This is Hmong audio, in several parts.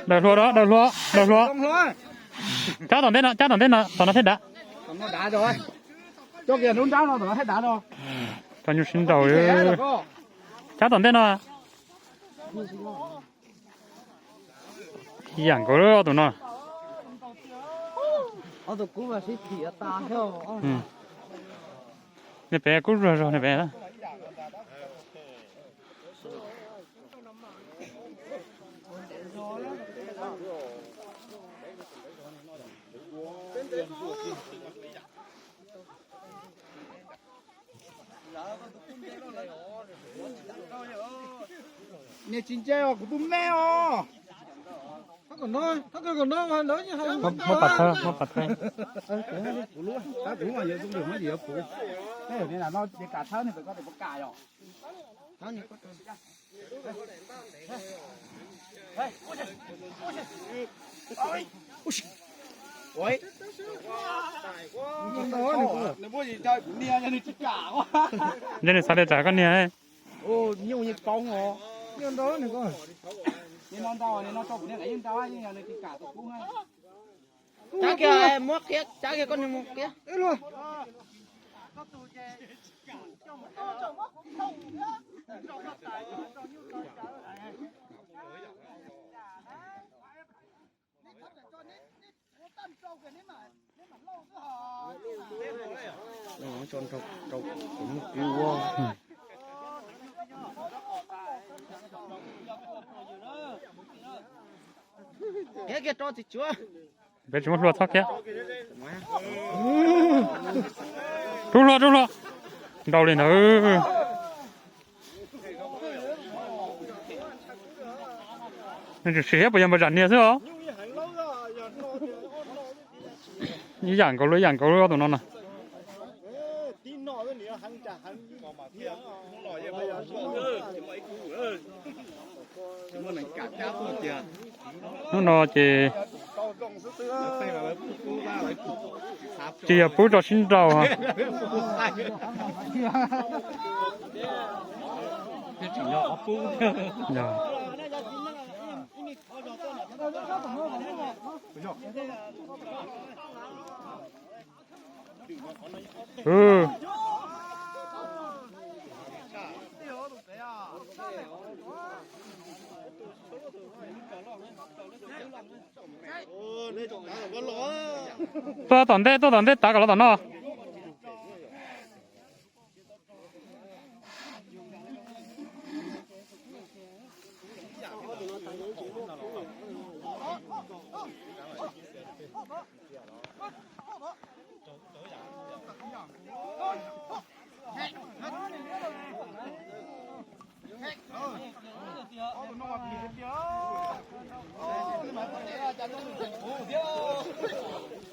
Daws hlua, daws hlua, daws hlua. Cab tom ntej no, cab tom ntej no, tom no thiaj dav. Cov nyuj sib nraus. Cab tom ntej no. Yam nkaus tus no. Niag pem kub zuag zog niag pem. Niag tsis ntse os, kuv tus me os. Muab pas thawb, muab pas thawb. Ntshe nws xav li tsam koj niag. Cab kiag, muab qhia, cab kiag koj niag qhia. Kiag kiag rau txiv tsuav. Peb tsis muaj hlua txhob kiag. Rub hlua, rub hlua. Ntaus li ntawd. Nws tseem siv thiab, puas yog npawg Zam niag xwb os? Ib yam nkaus li, ib yam nkaus li ob tug no na. Hnub no ces tsis yog pub rau sib nraus. Tuaj tom ntej, tuaj tom ntej tav kom los tom no.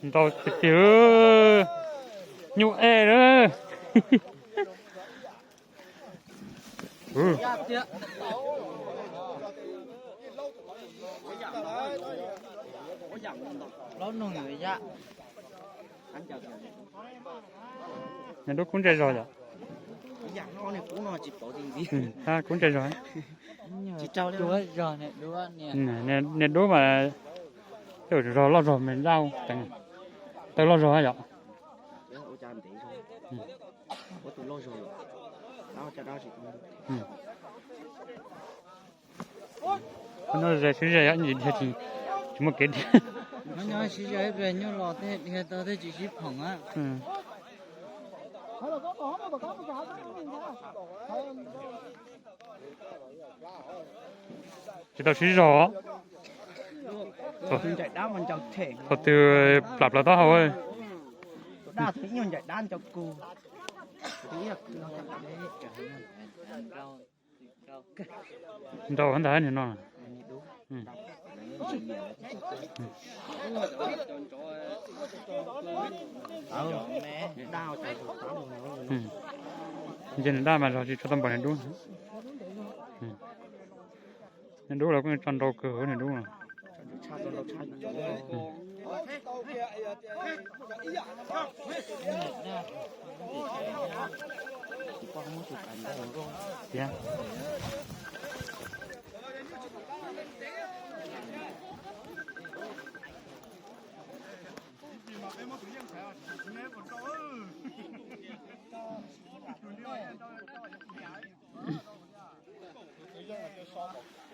Ntaus tiag tiag, nyuj es lawm. Nws dub kub ntse zog yom. Kub ntse zog. Niag dub mas tej zaum zog loj zog me dab, taw loj zog yom. Qhov no ze sib ze, ib ntsis dhia tsis, tsis muaj kev dhia. Sib ze, nyuj los tej dhia tau tej tsis sib phoom a. Tsis tau sib zog. Thaum twg plam plaws taub hau. Nrau ntag niag no. Ntshe nws daj mas zog tsis tshua tau npaum niag dub. Niag dub los kuj tso nrau kawg niag dub.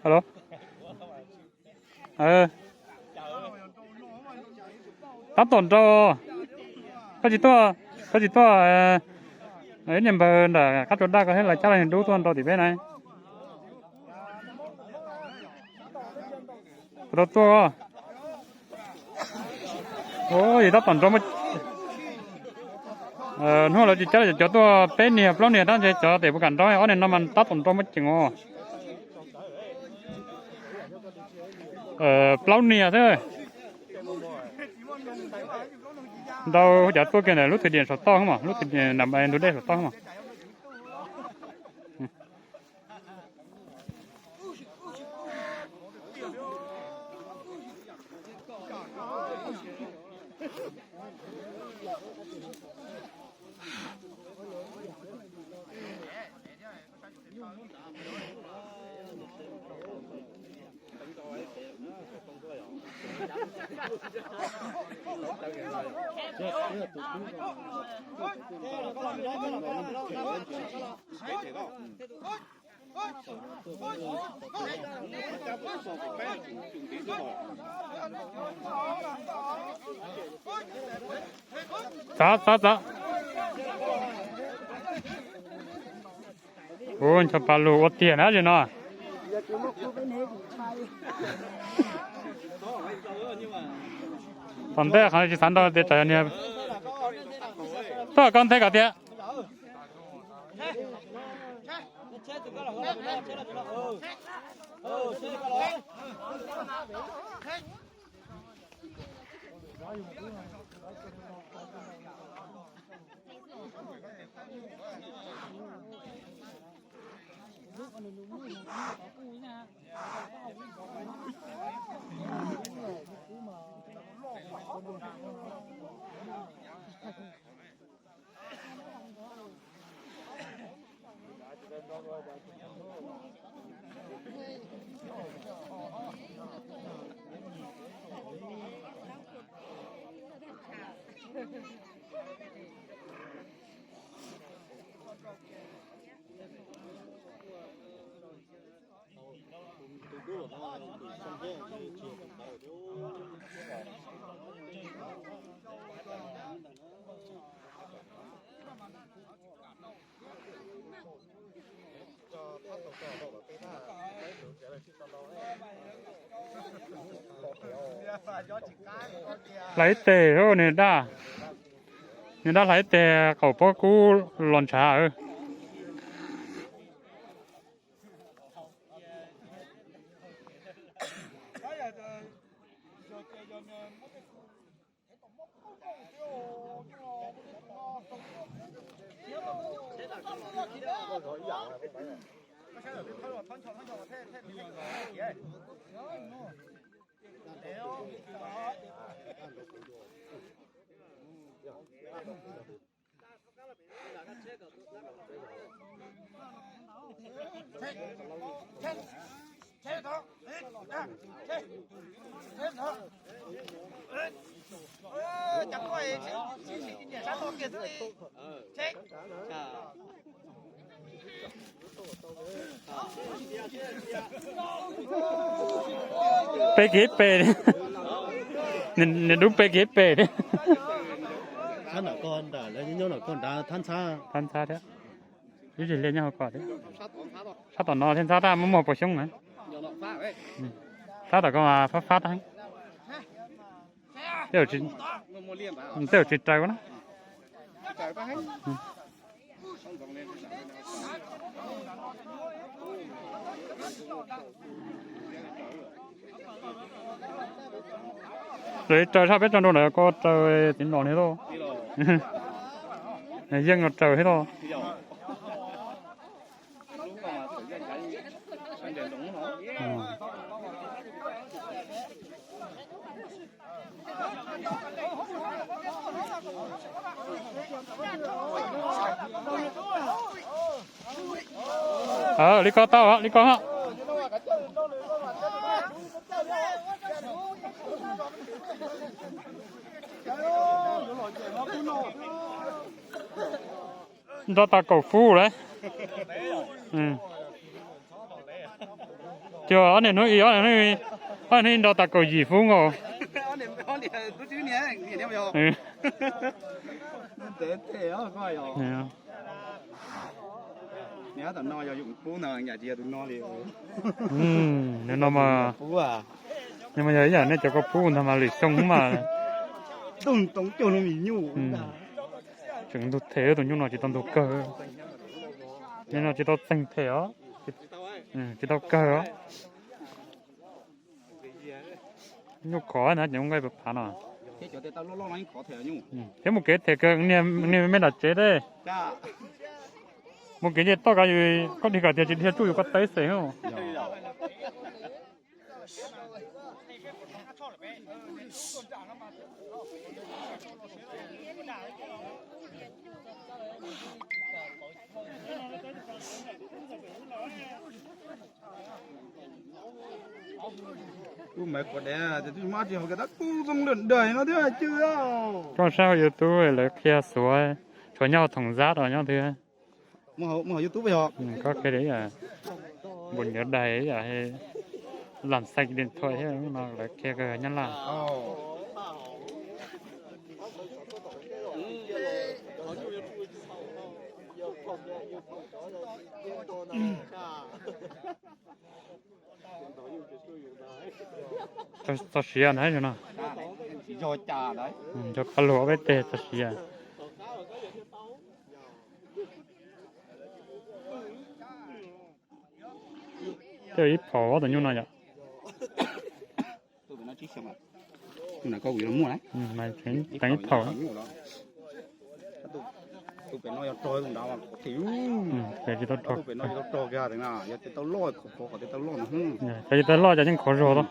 Alo. Tab tom nrau. Koj tsis tuaj, koj tsis tuaj, ib niag npawg nram qab tsua daj ko thiab lawv cab lawv niag dub tuaj nrau tim peb na. Puas tau tuaj? Ua, tab tom nrau. Hnub lawv tsis cab cov tuaj peb niag plaub niag tab ntshe cov tes puas kam nrau, ob niag no mas tab tom nrau muaj ceem os. Plaub niag xwb. Nrau cov tuaj kiag ntawm lub thwm diam saum toj mas, lub thwm diam ntawm ntug dej saum toj mas. Txav, txav, txav. Ua ncho pa lug ua tiag na li no. Tom ntej qhov tsis xav nrau tias tsam yog niag tuaj koj nthe kom tiag. Hlais ib teg, niag dab, niag dab hlais ib teg qaum pob kub los ntshav. Pe kiag pem, niag dub pe kiag pem. Thab ntxhab thiab. Ib zig liaj nyob hauv ko thiab. Sab tom no thiaj ntxhab tag, muaj muaj puas xyoob na. Sab tom ko mas fab fab tag. Tej zaum tsis raws na. Raws li raws sab peb tso nrau ntawd ko raws txiv nom niag lauj. Yeej no raws thiab lauj. Li ko tau, li ko. Nrau tas kaum fub lawm. Cog ob niag hnub i, ob niag hnub i, ob niag hnub i nrau tas kaum yim fub nkaus. Nws no mas, nws mas yog ib yam nej cov koj pub ntag mas lwm xyoo mas. Tseem ntug them tus nyuj no tsis tau ntug kawg. Nyuj no tsis tau txeeg them os. Tsis tau kawg os. Nyuj khov na ces nqaij phav no. Thiab mus kev them kawg niag me nram tsev teb. Mus kev nce toj kav yus, koj dhia kom tiag tsis dhia tsuj yus koj teb xeem. Koj saib hauv YouTube lawv qhia xuav, tshuav nyob hauv Thoom Zab os nyob twg. Koj qhia li ib yam npus nyob dais ib yam lam xeem điện thoại thiab no lawv qhia kawg Nyab Laj. Txog siav na no. Cov paj luas ob peb teg txog siav. Tej ib phaum ob tug nyuj no yom. Teev ib phaum. Pem tsis tau rog. Yog tsis tau loj ces yeej khov zog.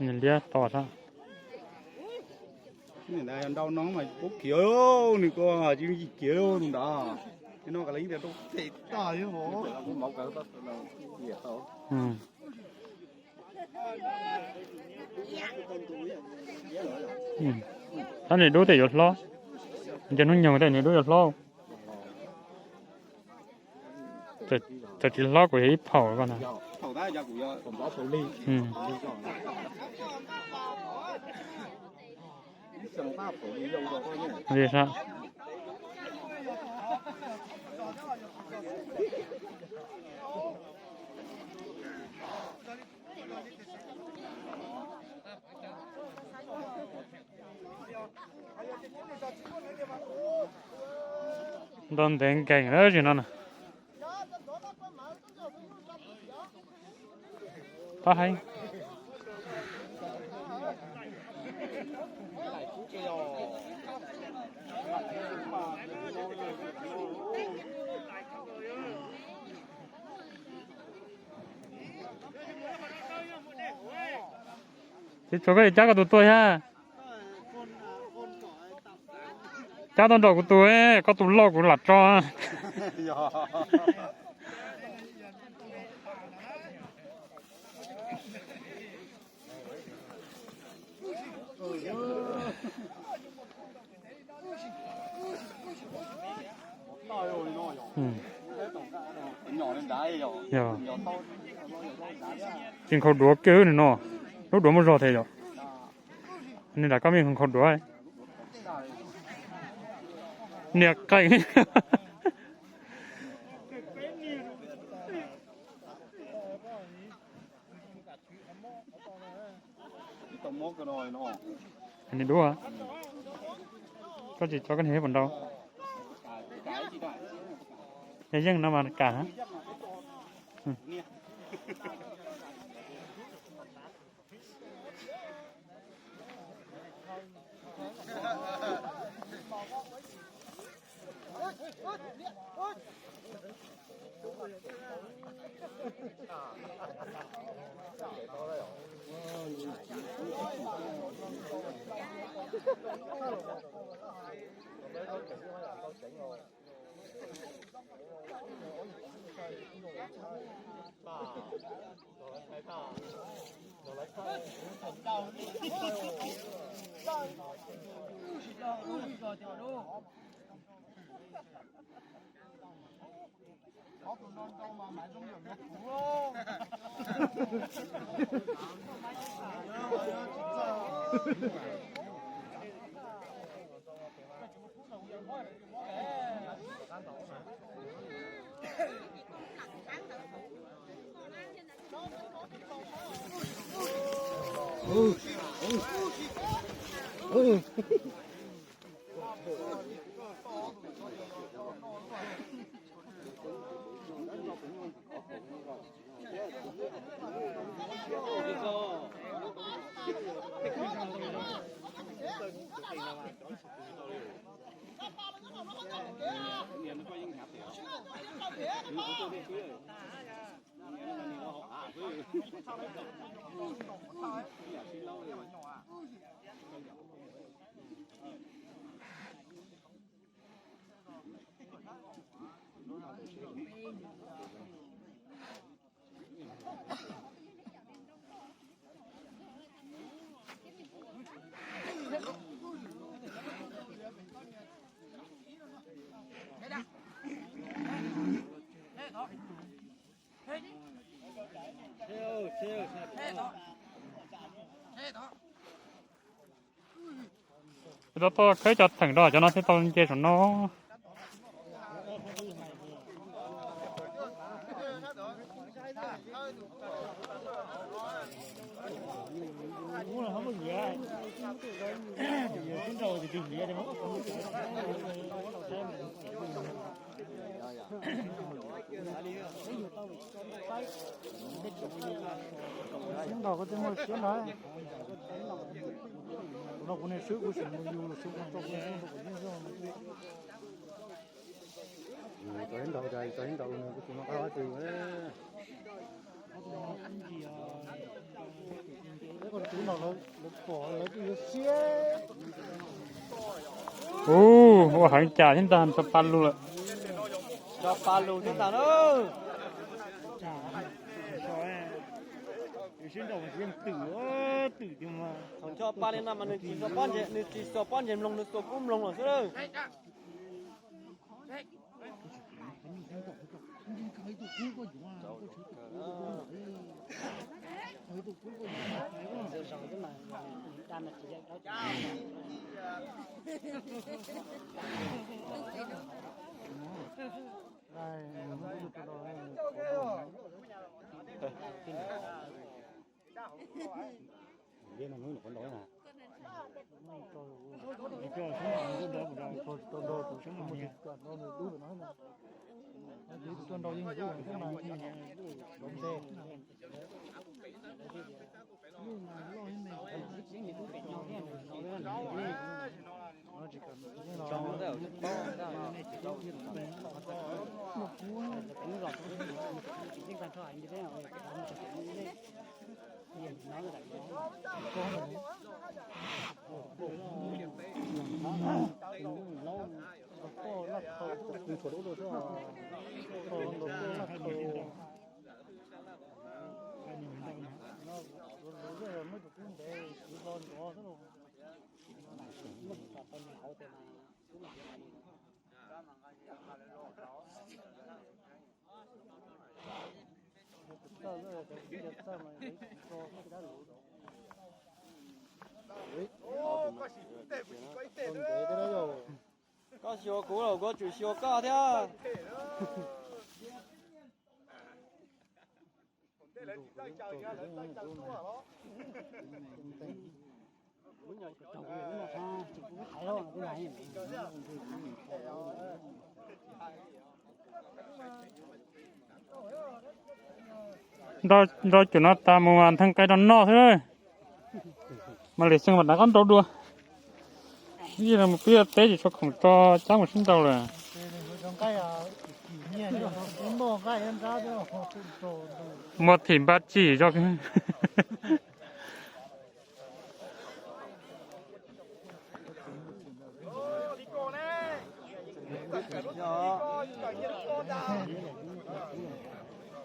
Nws liab to sab. Nws ntawd yog nrau no mas pub khiav, nws ko tsis yim khiav tus ntawd. Nim no ka le yeej tias rau pem tag thiab os. Tab nim dub tej yuav hlob, nce hnub nyoog tej nim dub yuav hlob. Txawm tsis hlob kuj yog ib phaum ko na. Li sab. Nrau ntev nkees lawm zim no na. Pab heev. Txiv tshuav koj yuav cab koj tus tuaj thiab. Cab tuaj nrog kuv tus, koj tus loj kuv lam tso. Tsis nkhaus duav kiag nws no, lub duav muaj zog thiab yom. Nws nram koj me nkhaus duav. Niag qeej. Nws dub, koj tsis tso koj niag puas nrau. Yog yeej no mas kam. Tau toj khawb cov theem rau cov no thiaj tau nce saum no. Siab nrog koj tej muaj siab nrog. Tus no kuv niag swb kuv sim mus yug swb kuv tso kuv yeej rau kuv yeej zoo. Tso ib ntaus, tso ib ntaus, kuv tus no qab qab twg. Tus no lawv pom lawv kuj yuav siab. Ub, ua heev cas thiab ntag, tso pa lug lawm. Tso pa lug thiab ntag na. Thaum ncho pa li no mas nws tsis xuas pob ntseg, nws tsis xuas pob ntseg mloog, nws xuas kub mloog lawm xwb. Koj xyuas kuv los kuv tsum xyuas koj thiab. Nrau cum no tas mus mas ntheej qe rau noj xwb. Mas Lis Xeej mas rov qab nrau dua. Ib yam li mus pib teb tsis tshua khoom tso cab mus sib nrau lawm. Muaj thim npab tsim zog.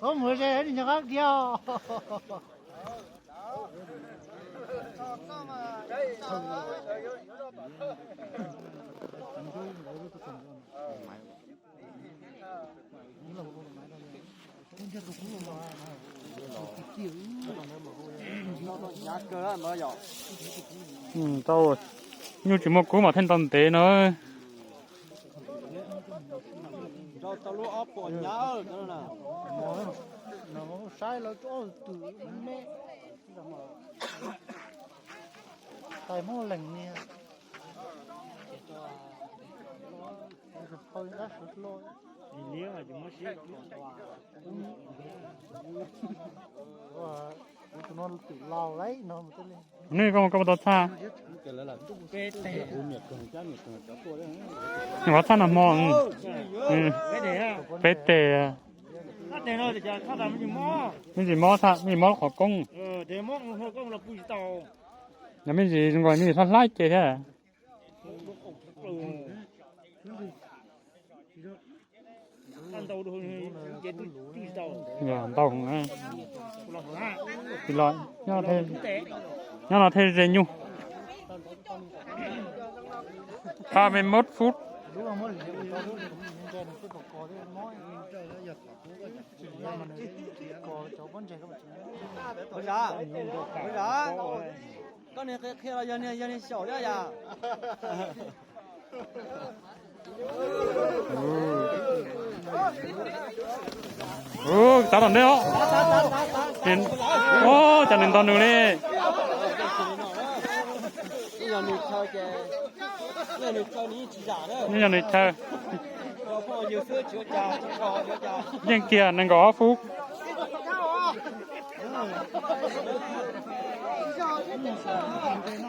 Koj mus ze nyuag qab kiag. Tau, nyuj tsis muaj kub mas thiaj tau ntev no. Saib lawv ob tug me, tais muaj leeg niag. Nej koj mus koj puas tau txhaj? Qhov txhaj nag hmo, peb teg. Me ntsis mob txhaj, me ntsis mob qhov koob. Yog me ntsis nkaus me ntsis hlab hlab ces thiab. Ntau, nyob no thiaj ze nyuj. Ba me mốt phút. Koj niag qhia los yog niag xyaum yog yam. Tab tom ntej os. Ua cas nws nto nws li. Yeej yog nws chaw. Yeej kiag nees nkaum ob fub.